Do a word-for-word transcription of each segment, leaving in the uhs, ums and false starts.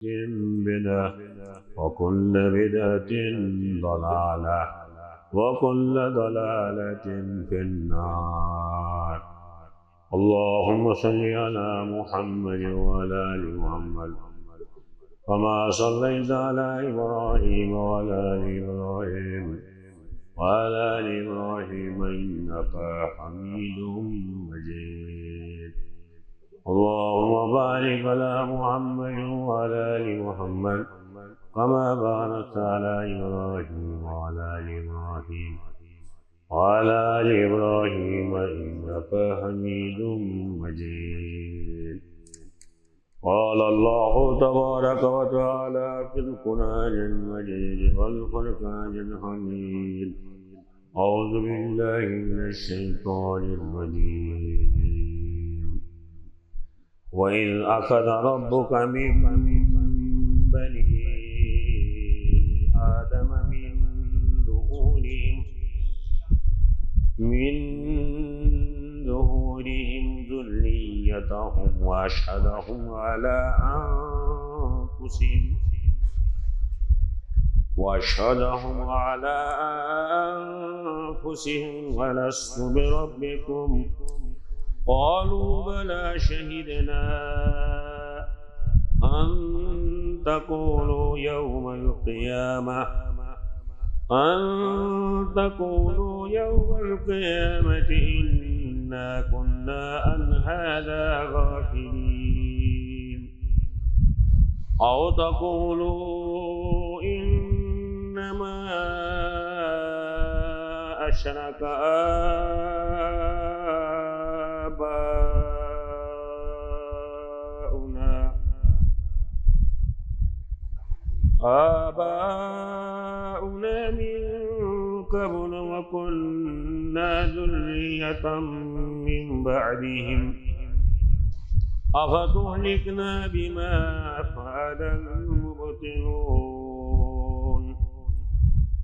بدعة، وكل بدعة ضلالة، وكل ضلالة في النار. اللهم صل على محمد وعلى آل محمد، كما صليت على إبراهيم وعلى آل إبراهيم، وعلى آل إبراهيم إنك حميد مجيد. اللهم بارك على محمد وعلى آل محمد، كما باركت على إبراهيم وعلى آل إبراهيم، وعلى آل إبراهيم إنك حميد مجيد. قال الله تبارك وتعالى في القرآن المجيد والفرقان الحميد: أعوظ باللہ من الشیطان الرجیم. وإذ أخذ ربك من بني آدم من ظهورهم، من ظهورهم ذريتهم وأشهدهم على أنفسهم، وأشهدهم على أنفسهم ألست بربكم؟ قالوا بلى شهدنا أن تقولوا يوم القيامة، أن تقولوا يوم القيامة إنا كنا عن هذا غافلين. أو تقولوا إنما أشرك آباؤنا، آباؤنا من قبل وكنا ذرية من بعدهم أفتهلكنا بما فعل المبطلون.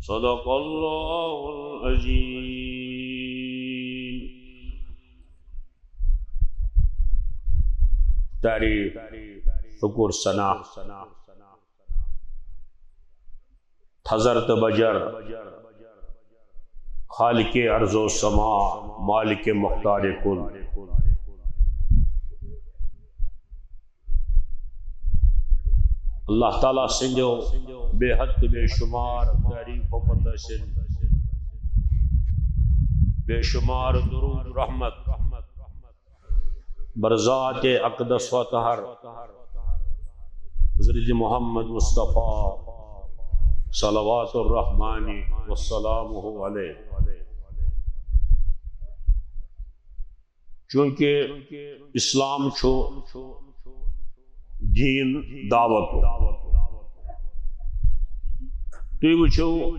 صدق الله العظيم. تعریف، شکر، ثنا تھزر تہٕ بجر، خالق ارض و سما، مالک مختار کل۔ اللہ تعالیٰ سٕنٛدیو بے حد تہٕ بے شمار تعریفو پتہٕ ٲسِن بے شمار درود رحمت بر ذات اقدس و اطہر حضرت محمد مصطفیٰ صلوات الرحمن و سلامہ علیہ۔ چونکہ اسلام چھُ دین دعوت۔ تُہۍ وٕچھِو،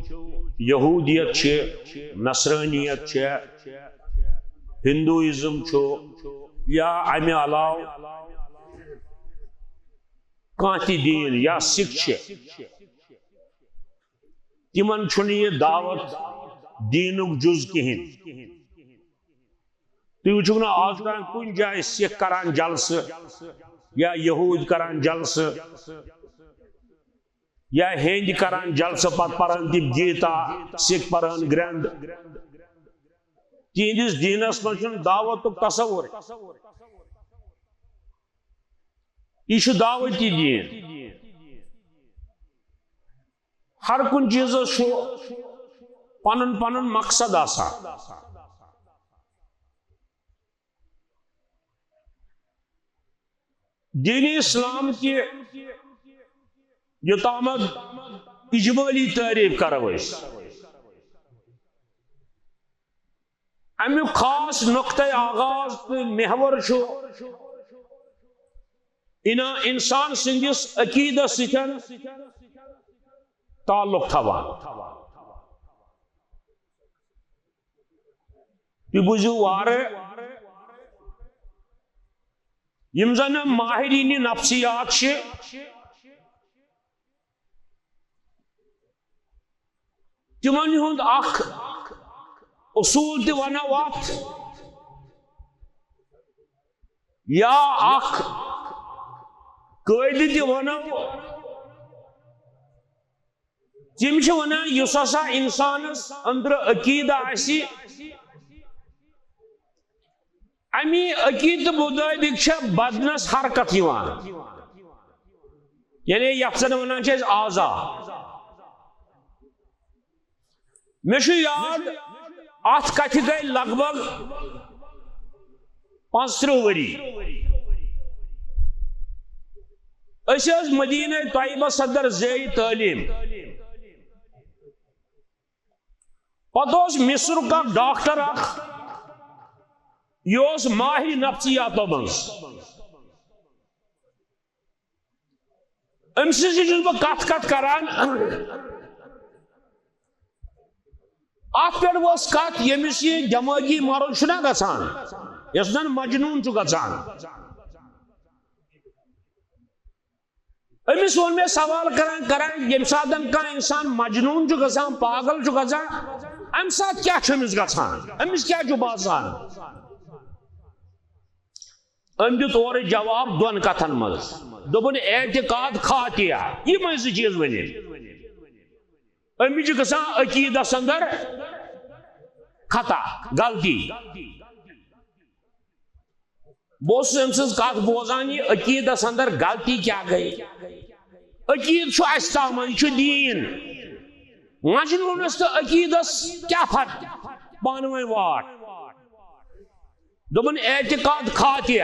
یہودیت چھِ، نصرانیت چھِ، ہندوازم چھُ، یا امہِ علاوٕ کانٛہہ تہِ دین، یا سکھ چھِ، تِمن چھُنہٕ یہِ دعوت دینُک جُز کِہیٖنۍ۔ تُہۍ وٕچھِو نہٕ آز تام کُنہِ جایہِ سکھ کران جلسہٕ یا یہوٗدۍ کران جلسہٕ یا ہیٚنٛدۍ کران جلسہٕ، پتہٕ پران تِم گیٖتا، سکھ پران گرنتھ۔ تِہنٛدِس دیٖنس منٛز چھُنہٕ دعوتُک تصور۔ یہِ چھُ دعوتی دیٖن۔ ہر کُنہِ چیٖزس چھُ پنُن پنُن مقصد آسان۔ دین اسلام کہِ یوٚتامَتھ اجمٲلی تعریف کرو أسۍ، امیُک خاص نقطۂ آغاز تہٕ محور چھُ انا-، انسان سٕنٛدِس عقیدس سۭتۍ تعلق تھاوان۔ تُہۍ بوٗزِو وارٕ، یِم زن ماہریٖنِ نفسیات چھِ، تِمن ہُنٛد اکھ اصوٗل تہِ ونو اتھ، یا اکھ قٲیدٕ تہِ وَنو، تِم چھِ وَنان، یُس ہسا اِنسانَس أنٛدرٕ عقیٖدٕ آسہِ، اَمی عقیٖدٕ مُطٲبِق چھےٚ بدنَس حرکت یِوان۔ یعنی یَتھ زَن وَنان چھِ أسۍ اعضا۔ مےٚ چھُ یاد، اَتھ کَتھِ گٔے لگ بگ پانٛژترٕٛہ ؤری۔ أسۍ ٲسۍ مدینہ طیبہ صدر زیرِ تعلیٖم۔ پتہٕ اوس مصرُک اکھ ڈاکٹر اکھ، یہِ اوس ماہر نفسیاتو منٛز۔ أمۍ سٕنٛز یہِ چھُس بہٕ کتھ کتھ کران۔ اتھ پٮ۪ٹھ ؤژھ کتھ، ییٚمِس یہِ دٮ۪مٲغی مرض چھُنہ گژھان، یۄس زن مجنون چھُ گژھان۔ أمِس ووٚن مےٚ سوال کران کران، ییٚمہِ ساتہٕ کانٛہہ انسان مجنون چھُ گژھان، پاگل چھُ گژھان، امہِ ساتہٕ کیٛاہ چھُ أمِس گژھان؟ أمِس کیٛاہ چھُ باسان؟ أمۍ دیُت اورٕ جواب دۄن کتھن منٛز۔ دوٚپُن، اعتقاد خاطیہ، یِمے زٕ چیٖز ؤنِم۔ أمِس چھِ گژھان عقیٖدس اندر خطا، غلطی۔ بہٕ اوسُس أمۍ سٕنٛز کتھ بوزان، یہِ عقیٖدس اندر غلطی کیٛاہ گٔے؟ عقیٖدٕ چھُ اَسہِ تام، یہِ چھُ دیٖن۔ مجنوٗنس تہٕ عقیٖدس کیٛاہ فرق؟ پانہٕ ؤنۍ واٹھ۔ دوٚپُن، اعتقاد خاطیہ،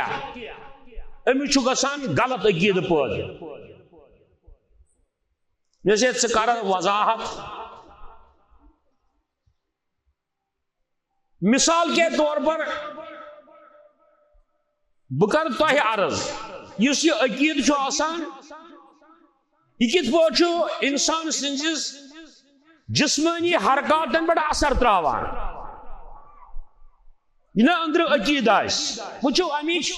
أمِس چھُ گژھان غلط عقیٖدٕ پٲدٕ۔ مےٚ دوٚپُس، ژٕ کر وضاحت۔ مثال کے طور پر بہٕ کرٕ تۄہہِ عرض، یُس یہِ عقیٖدٕ چھُ آسان، یہِ کِتھ پٲٹھۍ چھُ انسان سٕنٛدِس جسمٲنی حرکاتن پٮ۪ٹھ اثر تراوان؟ یہِ نہ أنٛدرٕ عقیٖدٕ آسہِ۔ وٕچھِو، اَمِچ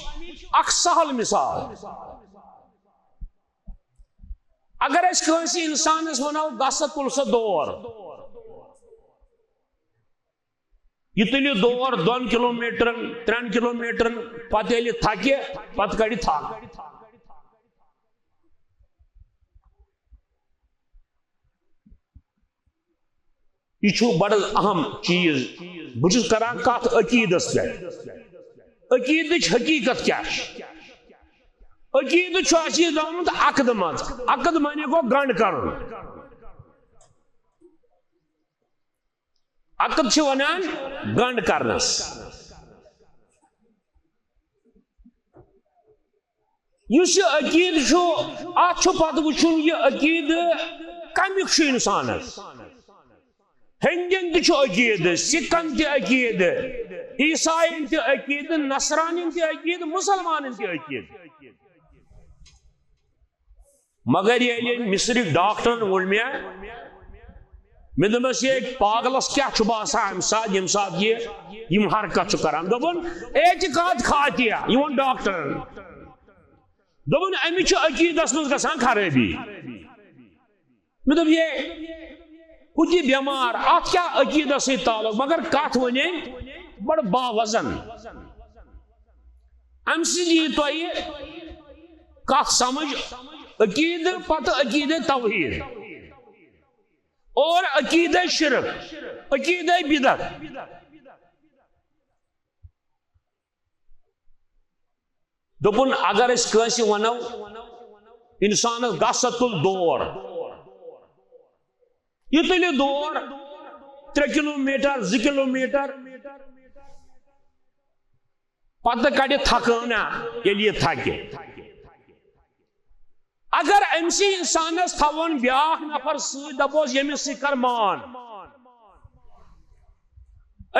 اکھ سہل مثال۔ اگر أسۍ کٲنٛسہِ انسانس ونو، گژھ سا تُل سا دور، یہِ تُلہِ دور دۄن کلومیٹرن، ترٛٮ۪ن کلومیٹرن، پتہٕ ییٚلہِ تھکہِ، پتہٕ کڑِ تھکھ۔ یہِ چھُ بڑٕ اہم چیٖز۔ بہٕ چھُس کران کتھ عقیٖدس پٮ۪ٹھ۔ عقیٖدٕچ حقیٖقت کیٛاہ چھِ؟ عقیٖدٕ چھُ اَسہِ یہِ زانُن تہٕ عقدٕ منٛز۔ عقد معنی گوٚو گنٛڈ کرُن۔ عقد چھِ وَنان گنٛڈ کرنَس۔ یُس یہِ عقیٖدٕ چھُ، اَتھ چھُ پَتہٕ وٕچھُن، یہِ عقیٖدٕ کَمیُک چھُ اِنسانَس۔ ہیٚنٛدٮ۪ن تہِ چھُ عقیٖدٕ، سِکَن تہِ عقیٖدٕ، عیٖسایَن تہِ عقیٖدٕ، نصرانٮ۪ن تہِ عقیٖدٕ، مُسلمانَن تہِ عقیٖدٕ۔ مگر ییٚلہِ أمۍ مصرٕکۍ ڈاکٹرن ووٚن مےٚ، مےٚ دوٚپمَس، "یہِ پاگلَس کیٛاہ چھُ باسان اَمہِ ساتہٕ، ییٚمہِ ساتہٕ یہِ یِم حرکت چھُ کران؟" دوٚپُن، "اعتقاد خاطیہ"، یہِ ووٚن ڈاکٹرن۔ دوٚپُن، "أمِس چھُ عقیٖدَس منٛز گژھان خرٲبی۔" مےٚ دوٚپ، "یے، ہُہ تہِ بٮ۪مار، اَتھ کیٛاہ عقیٖدَس سۭتۍ تعلق؟" مگر کَتھ وَنے بَڑٕ باوَزَن۔ اَمہِ سۭتۍ یی تۄہہِ کَتھ سَمٕجھ، عقیٖدٕ پَتہٕ عقیٖدٕ توحیٖد اور عقیٖدٕ شِرک، عقیٖدٕ بِدعت۔ دوٚپُن، اگر أسۍ کٲنٛسہِ وَنو، اِنسانَس گژھ سا تُل دور، یہِ تُلہِ دور ترٛےٚ کِلوٗ میٖٹر، زٕ کِلوٗ میٖٹر، پَتہٕ کَڑِ تھکٲنہ، ییٚلہِ یہِ تھکہِ۔ اگر أمۍ سٕے اِنسانَس تھاوون بیٛاکھ نفر سۭتۍ، دَپوس، "ییٚمِس سۭتۍ کر مان"،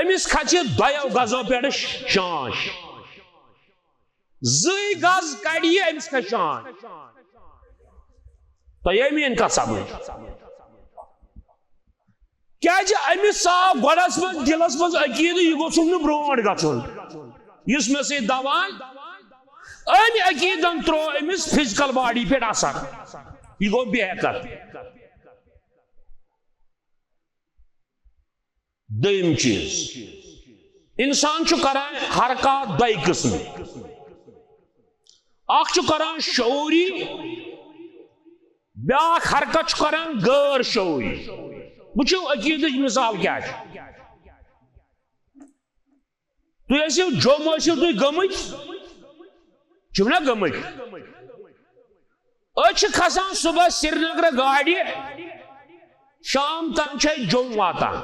أمِس کھژِ دۄیو گزو پٮ۪ٹھ شانش۔ زٕے گز کڑِ یہِ، أمِس کھژِ شانش۔ تۄہہِ یہِ میٲنۍ کتھ سمجھ؟ کیازِ أمِس آو گۄڈس منٛز دِلس منٛز عقیدٕ، یہِ گوٚژھُم نہٕ برونٛٹھ گژھُن۔ یُس مےٚ سۭتۍ دوان، أمۍ عقیدن ترٛوو أمِس فزیکل باڈی پٮ۪ٹھ اثر۔ یہِ گوٚو بے ہیکتھ۔ دوٚیِم چیٖز، اِنسان چھُ کران حرکات دۄیہِ قٕسمہٕ۔ اکھ چھُ کران شعوری، بیاکھ حرکت چھُ کران غٲر شعوری۔ وٕچھِو عقیدٕچ مثال کیٛاہ چھِ۔ تُہۍ ٲسِو جوٚم، ٲسِو تُہۍ گٔمٕتۍ؟ چھِو نا گٔمٕتۍ؟ أسۍ چھِ کھسان صُبحس سرینگرٕ گاڑِ، شام تام چھِ أسۍ جوٚم واتان۔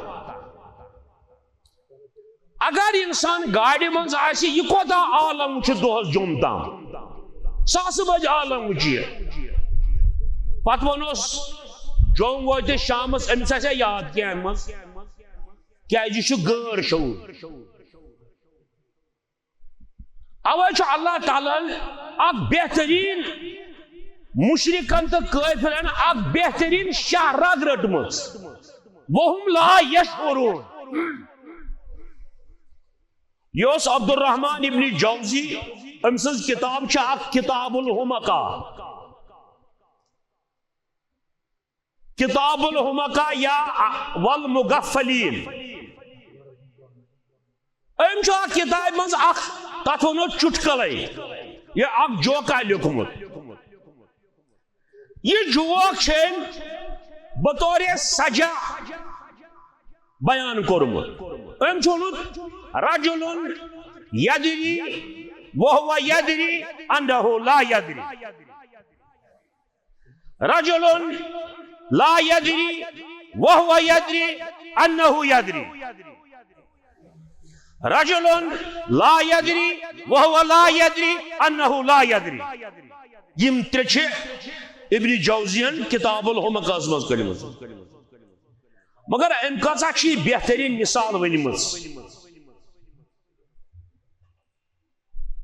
اگر انسان گاڑِ منٛز آسہِ، یہِ کوتاہ عالم وٕچھِ دۄہس جوٚم تام؟ ساسہٕ بجہِ عالم وٕچھِ یہِ۔ پتہٕ ونوس، جوٚم وٲتِتھ شامس، أمِس آسہِ یاد کینٛہہ اَمہِ منٛز؟ کیٛازِ یہِ چھُ غٲر شعوٗر۔ اوے چھُ اللہ تعالیٰ ہن اکھ بہترین، مشرکن تہٕ کٲفرن اکھ بہترین شاہ رگ رٔٹمٕژ۔ وهم لا یشعرون۔ یہِ اوس عبدالرحمان ابن جوزی، أمۍ سٕنٛز کِتاب چھِ اکھ کتاب الحمقاء، کتاب الحمقاء یا والمغفلین۔ أمۍ چھُ اَتھ کِتابہِ منٛز اَکھ، تَتھ وَنو چُٹکلَے، یہِ اَکھ جوکا لیوٚکھمُت۔ یہِ جوک چھِ أمۍ بطور سجا بیان کوٚرمُت۔ أمۍ چھُ ووٚنمُت، رجل یدری وہو یدری انہ لا یدری۔ رجل لا یدری وہو یدری انہ یدری۔ رجل لا یدری وہو لا یدری انہ لا یدری۔ یِم ترٛےٚ چھِ ابن جوزین کتاب الحمقس منٛز کٔرمٕژ۔ مگر أمۍ کۭژاہ چھِ یہِ بہترین مثال ؤنمٕژ۔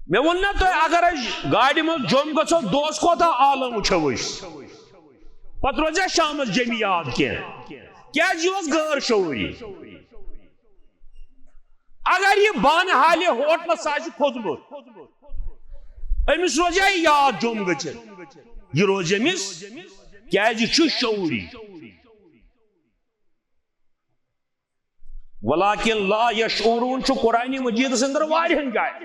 مےٚ ووٚن نا تۄہہِ، اگر أسۍ گاڑِ منٛز جوٚم گژھو، دۄہس کوتاہ عالم وٕچھو أسۍ، پتہٕ روزِ اَسہِ شامس جیٚمہِ یاد کینٛہہ؟ کیٛازِ یہِ اوس غٲر شعوٗری۔ اگر یہِ بانہٕ حالہِ ہوٹلس آسہِ کھوٚتمُت، أمِس روزِ یاد جوٚم گٔژھِتھ؟ یہِ روزِ أمِس، کیٛازِ یہِ چھُ شعوٗری۔ ولکن لا یشعرون چھُ قرآن مجیدس اندر واریاہن جاین۔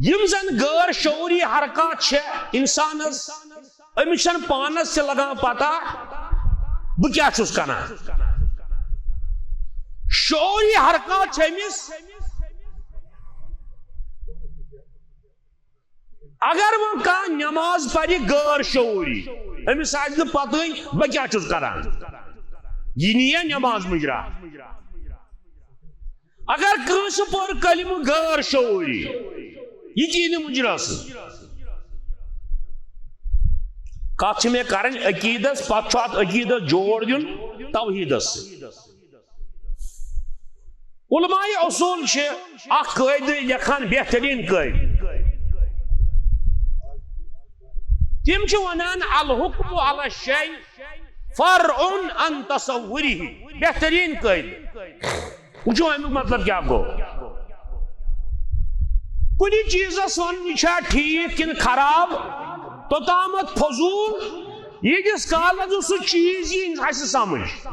یِم زن غٲر شعوری حرکات چھِ انسانس، أمِس چھنہٕ پانس تہِ لگان پتہ بہٕ کیٛاہ چھُس کران۔ شعوری حرکات چھِ أمِس۔ اگر وۄنۍ کانٛہہ نماز پرِ غٲر شعوری، أمِس آسہِ نہٕ پتہٕے بہٕ کیٛاہ چھُس کران، یہِ نِیہِ نماز مُجرا۔ اگر کٲنٛسہِ پوٚر کلمہٕ غٲر شعوری، یہِ تہِ یی نہٕ مُجرا سۭتۍ۔ کتھ چھِ مےٚ کرٕنۍ عقیدس، پتہٕ چھُ اتھ عقیدس جوڑ دیُن توحیدس سۭتۍ۔ علماء اصول چھِ اکھ قٲعدٕ لیکھان، بہترین قٲعدٕ۔ تِم چھِ ونان، الحکم علی الشیء فرع عن تصوره۔ بہترین قٲعدٕ۔ وٕچھِو امیُک مطلب کیٛاہ گوٚو۔ کُنہِ چیٖزس ونُن یہِ چھا ٹھیٖک کِنہٕ خراب، توٚتامتھ فضوٗل، ییٖتِس کالس نہٕ سُہ چیٖز یی اَسہِ سمجھ۔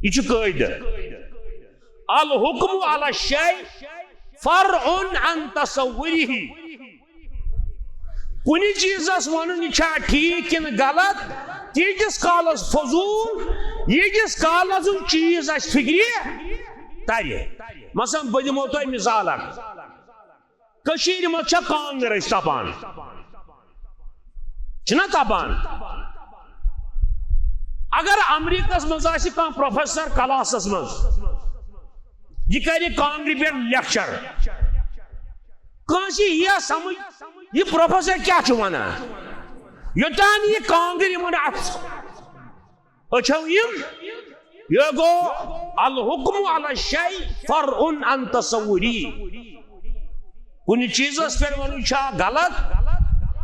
یہِ چھُ قٲعدٕ۔ الحکم علی الشیء فرع عن تصوره۔ کُنہِ چیٖزس ونُن یہِ چھا ٹھیٖک کِنہٕ غلط، تیٖتِس کالس فضوٗل، ییٖتِس کالس نہٕ چیٖز اَسہِ فِکرِ ترِ۔ مثلاً بہٕ دِمو تۄہہِ مثال اکھ۔ کٔشیٖرِ منٛز چھا کانٛگٕر أسۍ تَپان؟ چھِنہ تَپان؟ اگر امریکہس منٛز آسہِ کانٛہہ پروفیسر کلاسس منٛز، یہِ کرِ کانٛگرِ پٮ۪ٹھ لیکچر، کٲنٛسہِ یِیا سمجھ یہِ پروفیسر کیٛاہ چھُ ونان؟ یوٚتام یہِ کانٛگٕر یِمن اتھِ أچھو یِم، یہِ گوٚو الحکم علی الشیء فرع عن تصوره۔ کُنہِ چیٖزس پٮ۪ٹھ ونُن چھا غلط،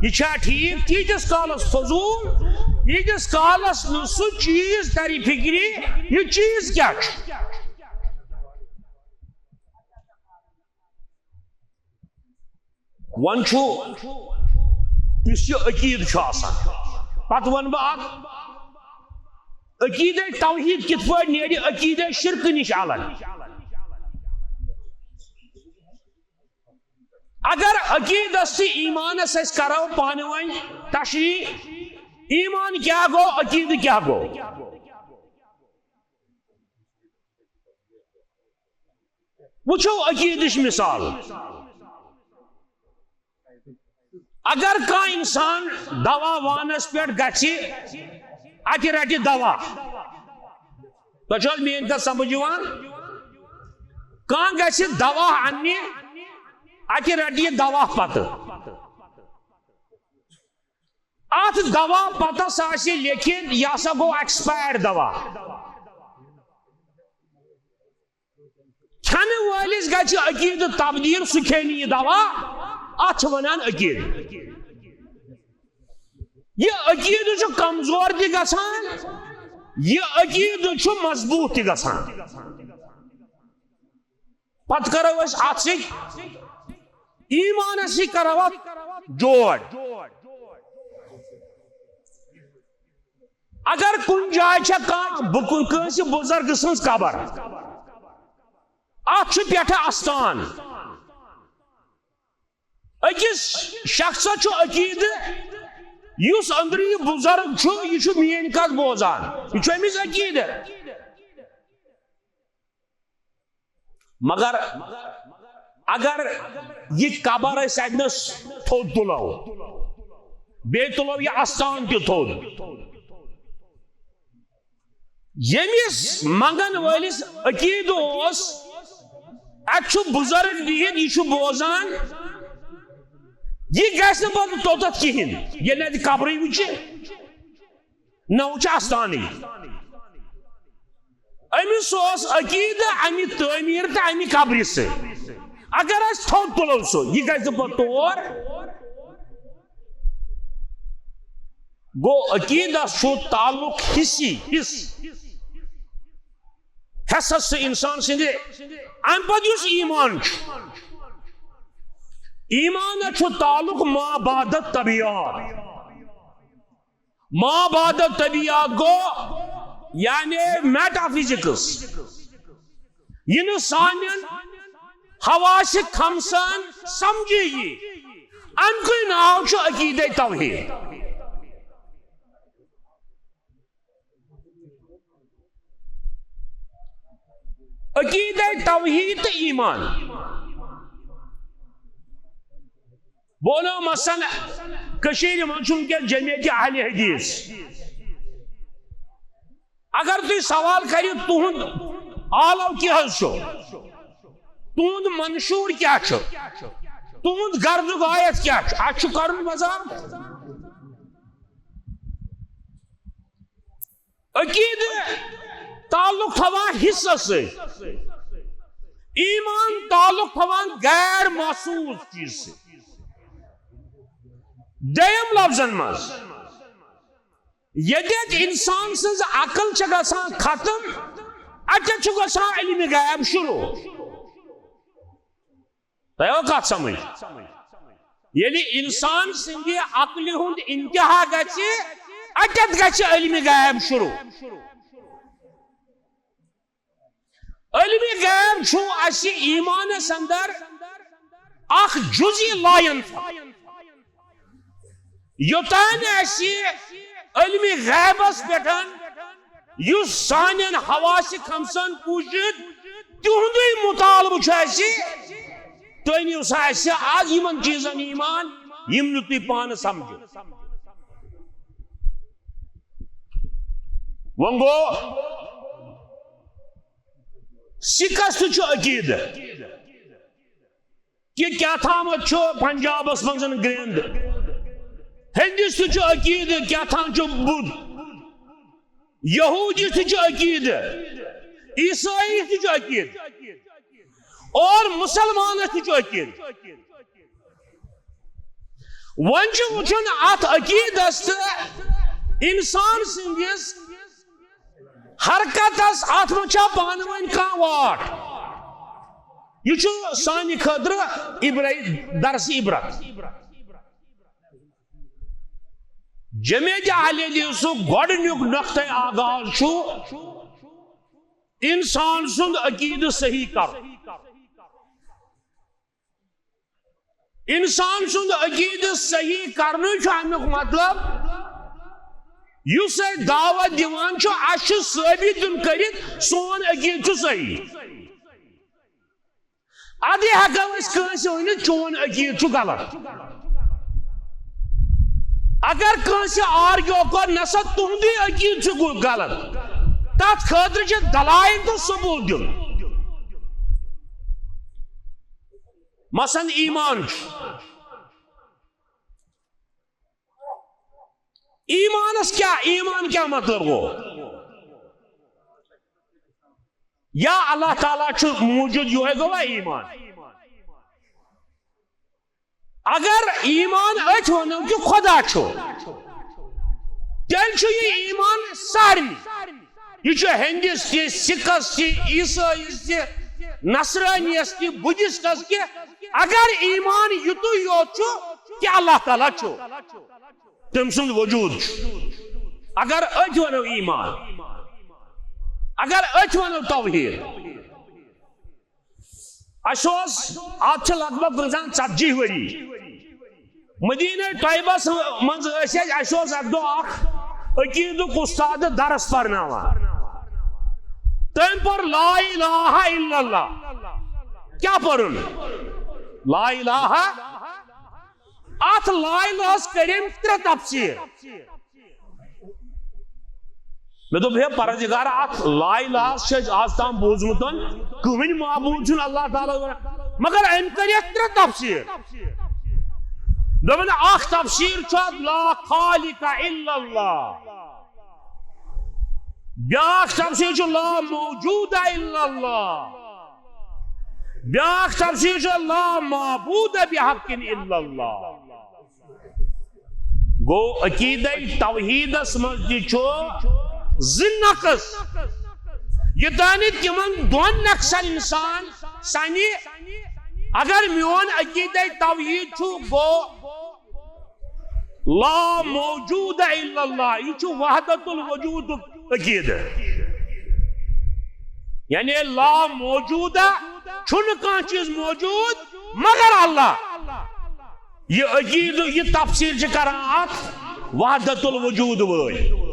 یہِ چھا ٹھیٖک، تیٖتِس کالس فضوٗل، ییٖتِس کالس نہٕ سُہ چیٖز ترِ فِکرِ، یہِ چیٖز کیٛاہ چھُ۔ وۄنۍ چھُ یُس یہِ عقیٖدٕ چھُ آسان، پتہٕ ونہٕ بہٕ اکھ، عقیٖدے توحیٖد کِتھ پٲٹھۍ نیرِ عقیٖدے شرکہٕ نِش الگ؟ اگر عقیدس تہٕ ایمانس أسۍ کرو پانہٕ ؤنۍ تشریح، ایمان کیٛاہ گوٚو، عقیدٕ کیٛاہ گوٚو؟ وٕچھو عقیدٕچ مثال۔ اگر کانٛہہ انسان دوا وانس پٮ۪ٹھ گژھِ، اتہِ رٹہِ دوا، تۄہہِ چھو حظ میٲنۍ کتھ سمجھ یِوان؟ کانٛہہ گژھِ دوا اننہِ، اتہِ رٹہِ یہِ دوا پتہٕ۔ اتھ دوا پتس آسہِ لیکھِتھ، یہِ ہسا گوٚو ایکسپائر دوا۔ کھٮ۪نہٕ وٲلِس گژھِ عقیدٕ تبدیل، سُہ کھیٚیہِ نہٕ یہِ دوا۔ اتھ چھِ ونان عقیدٕ۔ یہِ عقیدٕ چھُ کمزور تہِ گژھان، یہِ عقیدٕ چھُ مضبوط تہِ گژھان۔ پتہٕ کرو أسۍ اتھ سۭتۍ، ایمانس سۭتۍ کرو اتھ جوڑ۔ اگر کُنہِ جایہِ چھےٚ کانٛہہ بُ-، کٲنٛسہِ بُزرگہٕ سٕنٛز قبر، اتھ چھُ پٮ۪ٹھٕ استان۔ أکِس شخصس چھُ عقیدٕ، یُس أنٛدرٕ یہِ بُزرگ چھُ، یہِ چھُ میٲنۍ کتھ بوزان، یہِ چھُ أمِس عقیدٕ۔ مگر اگر یہِ قبر أسۍ اتہِ نس تھوٚد تُلو، بیٚیہِ تُلو یہِ استان تہِ تھوٚد، ییٚمِس منٛگن وٲلِس عقیدٕ اوس، اتہِ چھُ بُزرگ بِہِتھ، یہِ چھُ بوزان، یہِ گژھِ نہٕ پتہٕ توٚتتھ کِہیٖنۍ، ییٚلہِ نہٕ اتہِ قبرٕے وٕچھِ، نہ وٕچھِ استانٕے۔ أمِس اوس عقیدٕ امہِ تعمیٖر تہٕ امہِ قبرِ سۭتۍ۔ اگر أسۍ تھوٚد تُلو سُہ، یہِ گژھِ نہٕ پتہٕ تور۔ گوٚو، عقیدس چھُ تعلق حصی، حص، حصس سۭتۍ انسان سٕنٛدِ۔ امہِ پتہٕ یُس ایمان چھُ، ایمانس چھُ تعلق ما بعد طبیعت۔ ما بعد طبیعت گوٚو یعنی میٹافزکس، یہِ نہٕ سانٮ۪ن حواس خمسن سمجھی یی۔ امہِ کُے ناو چھُ عقیدے توحید۔ عقیدے توحید تہٕ ایمان۔ بہٕ وَنو مثلاً، کٔشیٖرِ منٛز چھُ وٕنکیٚس جمعیت اہل حدیث۔ اگر تُہۍ سوال کٔرِو، تُہُنٛد آلو کیٛاہ حظ چھُ؟ تُہُنٛد منشور کیٛاہ چھُ؟ تُہُنٛد غرض و غایت کیٛاہ چھُ؟ اَسہِ چھُ کَرُن مذہب۔ عقیدٕ تعلق تھاوان حصس سۭتۍ، ایمان تعلق تھاوان غیر محسوس چیز سۭتۍ۔ دوٚیم لفظن منٛز، ییٚتٮ۪تھ انسان سٕنٛز عقل چھےٚ گژھان ختم، اتٮ۪تھ چھُ گژھان علمِ غیب شروع۔ تۄہہِ آو کتھ سمجھ؟ ییٚلہِ انسان سٕنٛدِ عقلہِ ہُنٛد انتہا گژھِ، اتٮ۪تھ گژھِ علمِ غیب شروع۔ علمِ غیب چھُ اسہِ ایمانس اندر اکھ جزئی لا ینفع۔ یوٚتام نہٕ اسہِ علمِ غیبس پٮ۪ٹھ، یُس سانٮ۪ن حواس خمسن پوٗجِتھ، تِہُنٛدُے مطالبہٕ چھُ اسہِ، تُہۍ نِیِو سا اسہِ از یِمن چیٖزن ایمان، یِم نہٕ تُہۍ پانہٕ سمجھِو۔ وۄنۍ گوٚو، سِکس تہِ چھُ عقیدٕ۔ کہِ کیٛاہ تامَتھ چھُ پنجابس منٛز گرٛنٛد، ہندِس تہِ چھُ عقیدٕ کیٛاہ تام چھُ بُدھ، یہوٗدِس تہِ چھُ عقیدٕ، عیسٲیِس تہِ چھُ عقیدٕ، اور مُسلمانس تہِ چھُ عقیدٕ۔ وۄنۍ چھُ وٕچھُن اتھ عقیدس تہٕ انسان سٕنٛدِس حرکتس، اتھ منٛز چھا پانہٕ ؤنۍ کانٛہہ واٹھ؟ یہِ چھُ سانہِ خٲطرٕ عبرت، درس عبرت۔ جمعیت اہل حدیثُک گۄڈٕنیُک نقطۂ آغاز چھُ انسان سُنٛد عقیدٕ صحیح کرُن۔ انسان سُنٛد عقیدٕ صحیح کرنہٕ چھُ امیُک مطلب، یُس أسۍ دعوت دِوان چھُ، اَسہِ چھُ ثٲبت دیُن کٔرِتھ سون عقیدٕ چھُ صحیح۔ ادٕ ہٮ۪کو أسۍ کٲنٛسہِ ؤنِتھ، چون عقیدٕ چھُ غلط۔ اگر کٲنٛسہِ آرگیو کوٚر، نسا تُہُنٛدُے عقیدٕ چھُ غلط، تتھ خٲطرٕ چھِ دلائل تہٕ ثبوت دیُن۔ مثلاً ایمان چھُ۔ ایمانس کیا، ایمان کیا مطلب گوٚو؟ یا اللہ تعالیٰ چھُ موجود، یہے گوٚوا ایمان؟ اگر ایمان أتھۍ ونو کہ خدا چھُ، تیٚلہِ چھُ یہِ ایمان سارنٕے۔ یہِ چھُ ہیندِس تہِ، سکھس تہِ، عیسٲیِس تہِ، نصرٲنیس تہِ، بدھسٹس تہِ۔ اگر ایمان یُتُے یوت چھُ کہ اللہ تعالیٰ چھُ، تٔمۍ سُنٛد وجود چھُ، اگر أتھۍ ونو ایمان، اگر أتھۍ ونو توحید۔ اَسہِ اوس، اَتھ چھِ لگ بگ گُزران ژتجی ؤری۔ مدینہ طیبس منٛز ٲسۍ أسۍ، اَسہِ اوس اَکہِ دۄہ اکھ عقیدُک اُستاد درس پرناوان۔ تٔمۍ پوٚر لا الہ الا اللہ۔ کیٛاہ پوٚرُن؟ لا الہ۔ اَتھ لا الہس کٔرِن ترٛےٚ تفسیٖر۔ مےٚ دوٚپ، ہے پروردگار، اتھ لا الہس چھِ أسۍ آز تام بوٗزمُت، کٕہٕنۍ معبوٗد چھُنہٕ اللہ تعالیٰ، مگر أمۍ کٔر یتھ ترٛےٚ تفسیٖر۔ دوٚپُن، اکھ تفسیٖر چھُ اتھ لا خالق الا اللہ، بیٛاکھ تفسیٖر چھُ لا موجود الا اللہ، بیٛاکھ تفسیٖر چھُ لا معبود بحق الا اللہ۔ گوٚو، عقیدہ توحیدس منٛز تہِ چھُ زٕ نقص۔ یوٚتانۍ تِمن دۄن نقصن انسان سنہِ، اگر میون عقیدہ توحید چھُ، گوٚو لا موجود الا اللہ، یہِ چھُ وحدت الوجودُک عقیدہ۔ یعنی لا موجودہ، چھُنہٕ کانٛہہ چیٖز موجود مگر اللہ۔ یہِ عقیدٕ، یہِ تفسیٖر چھِ کران اتھ وحدت الوجود وٲلۍ۔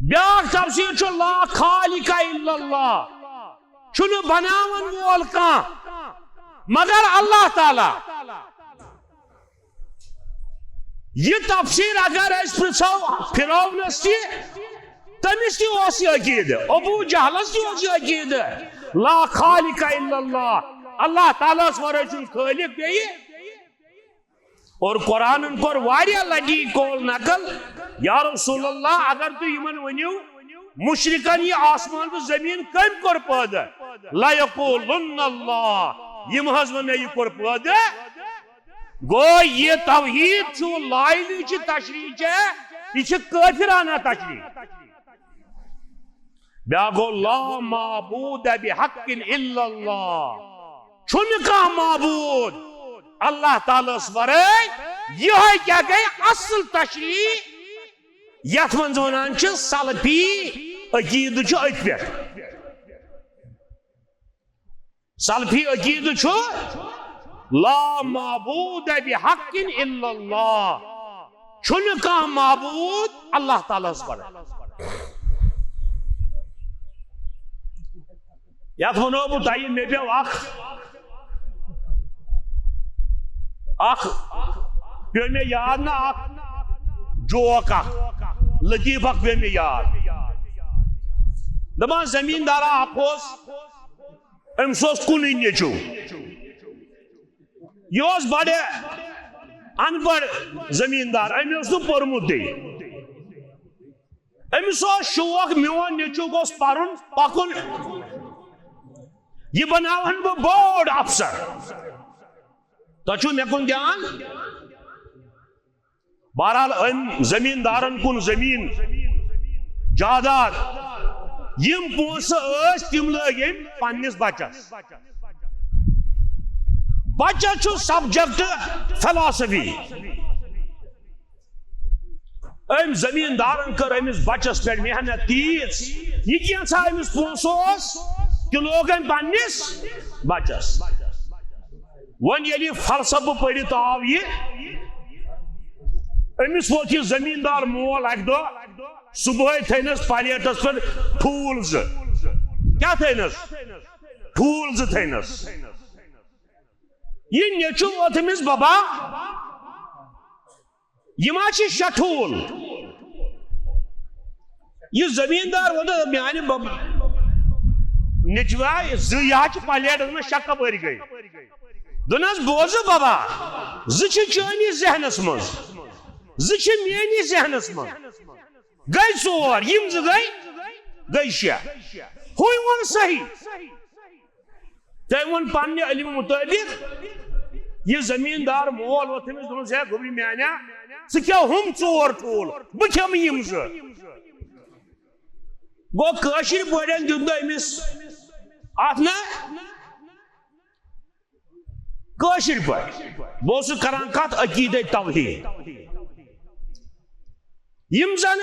بیٛاکھ تفسیٖر چھُ لا خالق الا اللہ، چھُنہٕ بناون وول کانٛہہ مگر اللہ تعالیٰ۔ یہِ تفسیٖر اگر أسۍ پرژھو فرعونس تہِ، تٔمِس تہِ اوس یہِ عقیدٕ، ابو جہلس تہِ اوس یہِ عقیدٕ، لا خالق الا اللہ، اللہ تعالیٰس ورٲے چھُنہٕ خالق بیٚیہِ۔ اور قرآنن کوٚر واریاہ لٹہِ قول نقل، یا رسول اللہ، اگر تُہۍ یِمن ؤنِو، مشرکن یہِ آسمان تہٕ زمین کٔمۍ کوٚر پٲدٕ؟ لیقولن اللہ، یِم حظ ونن یہِ کوٚر پٲدٕ۔ گوٚو، یہِ توحید چھُ، لا الہٕچ تشریح چھےٚ، یہِ چھِ کٲفرانہ تشریح۔ بیٛاکھ گوٚو، لا معبود بحق الا اللہ، چھُنہٕ کانٛہہ معبود اللہ تعالیٰ ہس ورٲے۔ یِہوٚے کیٛاہ گٔے؟ اصل تشریح، یتھ منٛز ونان چھِ سلفی عقیدٕ چھُ أتھۍ پٮ۪ٹھ۔ سلفی عقیدٕ چھُ لا معبود بحق الا اللہ، چھُنہٕ کانٛہہ معبود اللہ تعالیٰ ہس ورٲے۔ یتھ ونو بہٕ تۄہہِ، مےٚ پیوٚو اکھ، اکھ پیوٚو مےٚ یاد، نہ اکھ جوک، اکھ لطیفہٕ اکھ پیوٚو مےٚ یاد۔ دپان زمیٖندارا اکھ اوس، أمِس اوس کُنُے نیٚچو۔ یہِ اوس بڑٕ ان پڑھ زمیٖندار، أمۍ اوس نہٕ پوٚرمُتٕے۔ أمِس اوس شوق، میون نیٚچو گوٚژھ پرُن، پکُن، یہِ بناوہن بہٕ بوٚڑ افسر۔ تۄہہِ چھُو مےٚ کُن دھیان؟ بہرحال، أمۍ زمیٖندارن کُن زمیٖن جاداد، یِم پونٛسہٕ ٲسۍ، تِم لٲگۍ أمۍ پننِس بچس۔ بچس چھُ subject philosophy۔ أمۍ زمیٖندارن کٔر أمِس بچس پٮ۪ٹھ محنت تیٖژ، یہِ کینٛژھا أمِس پونٛسہٕ اوس، تہِ لوگ أمۍ پننِس بچس۔ وۄنۍ ییٚلہِ یہِ فلسفہٕ پٔرِتھ آو یہِ، أمِس ووت یہِ زٔمیٖندار مول اَکہِ دۄہ صُبحٲے تھٲینَس پلیٹَس پٮ۪ٹھ ٹھوٗل زٕ۔ کیٛاہ تھٲینَس؟ ٹھوٗل زٕ تھٲینَس۔ یہِ نیٚچوٗ ووت أمِس، "بَبا، یہِ ما چھِ شےٚ ٹھوٗل؟" یہِ زٔمیٖندار ووٚن، "میٛانہِ بَب-، نیٚچوا، زٕ یا چھِ پلیٹَس منٛز شےٚ کَپٲرۍ گٔے؟" دوٚپنَس، "بوزٕ بَبا، زٕ چھِ چٲنِس ذہنَس منٛز، زٕ چھِ میٛٲنِس ذہنَس منٛز، گٔے ژور، یِم زٕ گٔے، گٔے شےٚ۔ ہُے ووٚن صحیح۔" تٔمۍ ووٚن پننہِ علمہٕ مُطٲبِق، یہِ زٔمیٖندار مول ووٚتھ أمِس، دوٚپنَس، "ہے گوٚبرِ میٛانہِ، ژٕ کیٛاہ ہُم ژور ٹھوٗل، بہٕ کھٮ۪مہٕ یِم زٕ۔" گوٚو کٲشِر پٲٹھۍ دیُت نہٕ أمِس اَتھ نہ کٲشِر پٲٹھۍ۔ بہٕ اوسُس کران کتھ عقیدے توحید۔ یِم زن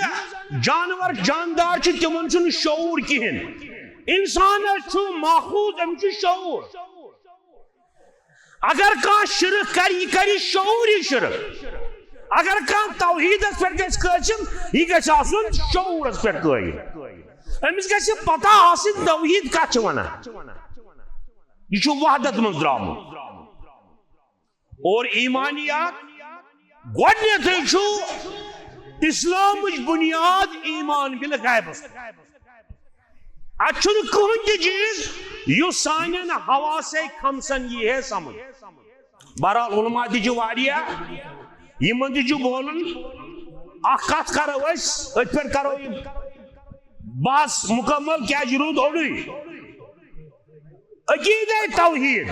جانور جاندار چھِ، تِمن چھُنہٕ شعوٗر کِہیٖنۍ۔ انسانس چھُ ماخوذ، أمِس چھُ شعوٗر۔ اگر کانٛہہ شرک کرِ، یہِ کرِ شعوٗری شرک۔ اگر کانٛہہ توحیدس پٮ۪ٹھ گژھِ قٲسِم، یہِ گژھِ آسُن شعوٗرس پٮ۪ٹھ قٲیِم۔ أمِس گژھِ پتہ آسٕنۍ توحید کتھ چھِ ونان۔ یہِ چھُ وحدت منٛز درٛامُت۔ اور ایمانیات گۄڈنیتھٕے چھُ اسلامٕچ بُنیاد ایمان بالغیبس۔ اتھ چھُنہٕ کٕہٕنۍ تہِ چیٖز یُس سانٮ۪ن حواسے خمسن یی ہے سمجھ۔ بہرحال، علماء تہِ چھِ واریاہ، یِمن تہِ چھُ بولُن۔ اکھ کتھ کرو أسۍ، أتھۍ پٮ۪ٹھ کرو یہِ بحث مکمل، کیازِ یہِ روٗد اوٚڑُے۔ عقیدے توحید،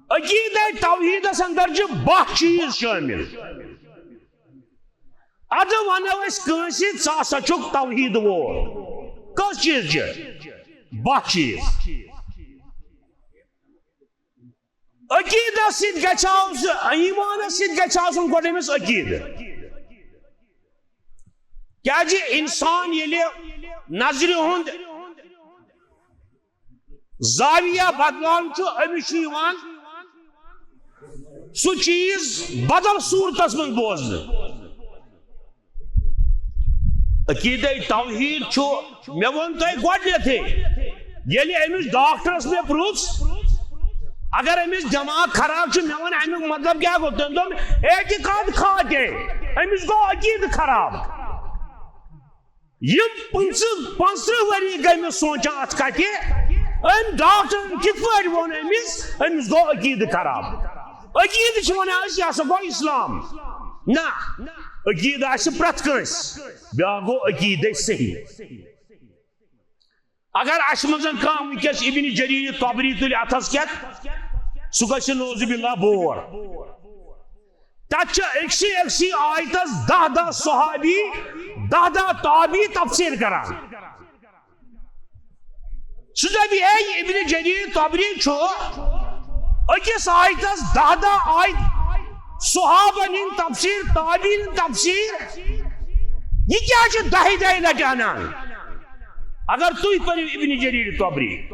عقیدے توحیدس اندر چھِ باہ چیٖز شٲمِل۔ ادٕ ونو أسۍ کٲنٛسہِ، "ژٕ ہسا چھُکھ توحید وول۔" کٔژ چیٖز چھِ؟ باہ چیٖز۔ عقیدس سۭتۍ گژھِ آسُن، ایمانس سۭتۍ گژھِ آسُن گۄڈٕ أمِس عقیدٕ۔ کیازِ انسان ییٚلہِ نظرِ ہُنٛد زاویہ بدلان چھُ، أمِس چھُ یِوان سُہ چیٖز بدل صوٗرتس منٛز بوزنہٕ۔ عقیدے توحید چھُ، مےٚ ووٚن تۄہہِ گۄڈنیتھٕے، ییٚلہِ أمِس ڈاکٹرس مےٚ پرُژھ، اگر أمِس دٮ۪ماغ خراب چھُ، مےٚ ووٚن، "اَمیُک مطلب کیٛاہ گوٚو؟" تٔمۍ دوٚپ، "اعتقاد خاتے، أمِس گوٚو عقیدٕ خراب۔" یِم پٕنٛژٕہ، پانٛژترٕٛہ ؤری گٔے مےٚ سونٛچان اَتھ کَتھِ، أمۍ ڈاکٹرن کِتھ پٲٹھۍ ووٚن أمِس، أمِس گوٚو عقیدٕ خراب۔ عقیدٕ چھِ وَنان أسۍ، یہِ ہسا گوٚو اِسلام۔ نہ، عقیدٕ آسہِ پرٛٮ۪تھ کٲنٛسہِ، بیٛاکھ گوٚو عقیدے صحیح۔ اگر اَسہِ منٛز کانٛہہ وٕنکیٚس ابن جریر طبری تُلہِ اَتھس کٮ۪تھ، سُہ گژھِ نعوذ باللہ بور۔ تَتھ چھِ أکسٕے أکسٕے آیتس دَہ دَہ صحابی، دَہ دَہ تابعی تفسیر کران۔ سُہ دَپہِ، ہے، ابن جریر طبری چھُ أکِس آیتس دَہ دَہ آیت، صحابن ہٕنٛدۍ تفسیر، تابعین ہٕنٛدۍ تفسیر، یہِ کیٛاہ چھِ دَہہِ دَہہِ لٹہِ اَنان؟ اگر تُہۍ پٔرِو ابن جریر طبری،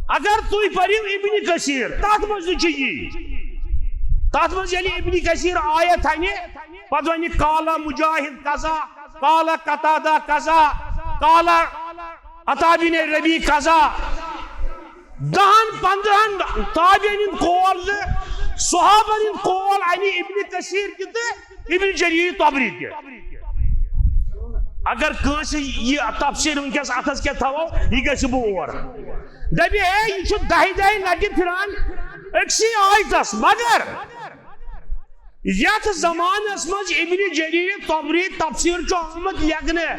اگر تُہۍ پٔرِو ابن کثیر، تَتھ منٛز تہِ چھُ یی۔ تَتھ منٛز ییٚلہِ ابن کثیر آیت اَنہِ، پتہٕ وَنہِ، "قال مجاہد کذا، قال قتادہ کذا، قال عطا بن ربی کذا۔" دَہن پندرہن تابعین ہٕنٛدۍ قول تہٕ صحابن ہٕنٛدۍ قول اَنہِ ابن کثیر تہِ تہٕ ابن جریر طبری تہِ۔ اگر کٲنٛسہِ یہِ تفسیر وٕنکیٚس اَتھس کٮ۪تھ تھاوو، یہِ گژھِ بور۔ دَپہِ، ہے، یہِ چھُ دَہہِ دَہہِ لٹہِ پھِران أکسٕے آیتس، مگر یتھ زمانس منٛز ابن جریر طبری تفسیر چھُ آمُت لیکھنہٕ،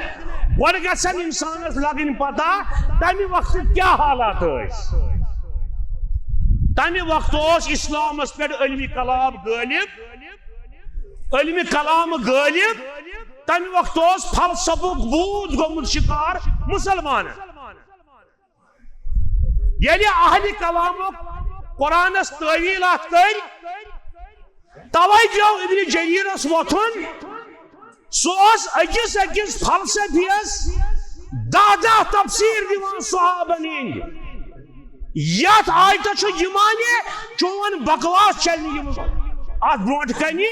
گۄڈٕ گژھن انسانس لگٕنۍ پتہ تمہِ وقتہٕ کیٛاہ حالات ٲسۍ۔ تمہِ وقتہٕ اوس اسلامس پٮ۪ٹھ علمِ کلام غٲلب، علمِ کلام غٲلب۔ تمہِ وقتہٕ اوس فلسفُک بھوٗت گوٚمُت شکار مسلمانن۔ ییٚلہِ اہلِ کلامُک قرآنس تٲویٖل اتھ کٔرۍ، توے پیوٚو ابن جریرس وۄتھُن۔ سُہ اوس أکِس أکِس فلسفیس دَہ دَہ تفسیر دِوان صحابن ہٕنٛدۍ۔ یتھ آیتس چھُ یہِ معنی، چون بکواس چلہِ نہٕ یِم اتھ برونٛٹھ کنہِ۔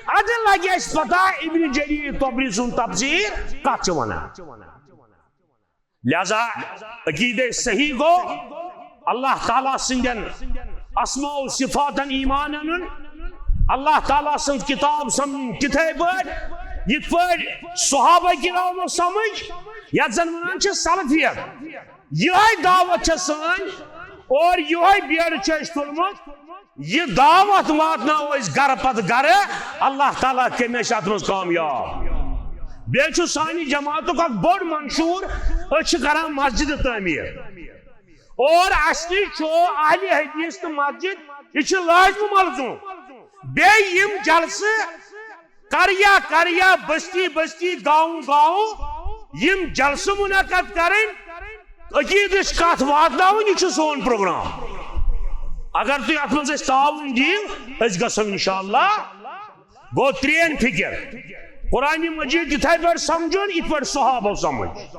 ادٕ لگہِ اسہِ پتہ ابن جریر طبری سُنٛد تفسیر کتھ چھُ ونان۔ لہذا عقیدے صحیح گوٚو اللہ تعالیٰ سٕنٛدٮ۪ن اسماء و صفاتن ایمان انُن، اللہ تعالیٰ سٕنٛز کتاب سمجھٕنۍ تِتھے پٲٹھۍ یِتھ پٲٹھۍ صحابہ کرامو سمجھ، یتھ زن ونان چھِ سلفیت۔ یہے دعوت چھےٚ سٲنۍ اور یہے بیڑٕ چھُ اَسہِ تُلمُت۔ یہِ دعوت واتناوو أسۍ گرٕ پتہٕ گرٕ، اللہ تعالیٰ کٔرِنۍ اَسہِ اَتھ منٛز کامیاب۔ بیٚیہِ چھُ سانہِ جماعتُک اکھ بوٚڑ منشور، أسۍ چھِ کران مسجد تعمیٖر۔ اور اَسہِ نِش چھُ اہلِ حدیث تہٕ مسجد، یہِ چھُ لٲزمہٕ ملزوم۔ بیٚیہِ یِم جلسہٕ کریا کریا، بستی بستی، گاؤں گاؤں، یِم جلسہٕ منعقد کرٕنۍ، عقیدٕچ کتھ واتناوٕنۍ، یہِ چھُ سون پروگرام۔ اگر تُہۍ اتھ منٛز اَسہِ تعاوُن دِیِو، أسۍ گژھو انشاءاللہ۔ گوٚو ترٛیٚیِم فکر، قرآن مجید یِتھے پٲٹھۍ سمجھُن، یِتھ پٲٹھۍ صحابو سمجھ۔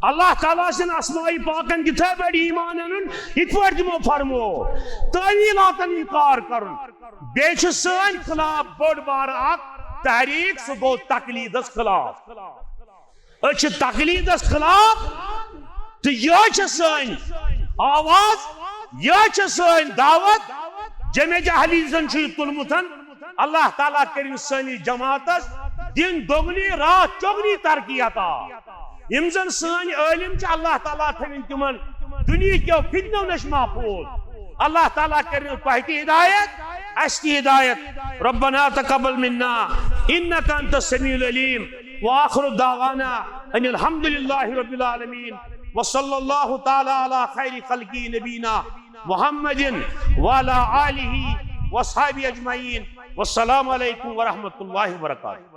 اللہ تعالیٰ سٕنٛدٮ۪ن اسماء پاکن یِتھے پٲٹھۍ ایمان انُن، یِتھ پٲٹھۍ تِمو فرموو۔ تٲویٖلاتن انکار کرُن۔ بیٚیہِ چھِ سٲنۍ خلاف بوٚڑ بارٕ اکھ تحریک، سُہ گوٚو تقلیٖدس خلاف۔ أسۍ چھِ تقلیٖدس خلاف، تہٕ یِہوٚے چھِ سٲنۍ آواز، یِہوٚے چھِ سٲنۍ دعوت۔ جمعیت اہل حدیثن چھُ یہِ تُلمُت۔ اللہ تعالیٰ کٔرِنۍ سٲنِس جماعتس دِن دۄگنی راتھ چۄگنی ترقی عطا۔ یِم زن سٲنۍ عٲلم چھِ، اللہ تعالیٰ تھٲوِن تِمن دُنیہکیو فتنو نِش محفوظ۔ اللہ تعالیٰ کٔرِنۍ تۄہہِ تہِ ہدایت، اَسہِ تہِ ہدایت۔ ربنا تقبل منا انك انت السميع العليم، واخر دعوانا ان الحمد لله رب العالمين، وصلى الله تعالى على خير خلقه نبينا محمد وعلى آله وأصحابه أجمعين۔ والسلام عليكم ورحمة الله وبركاته۔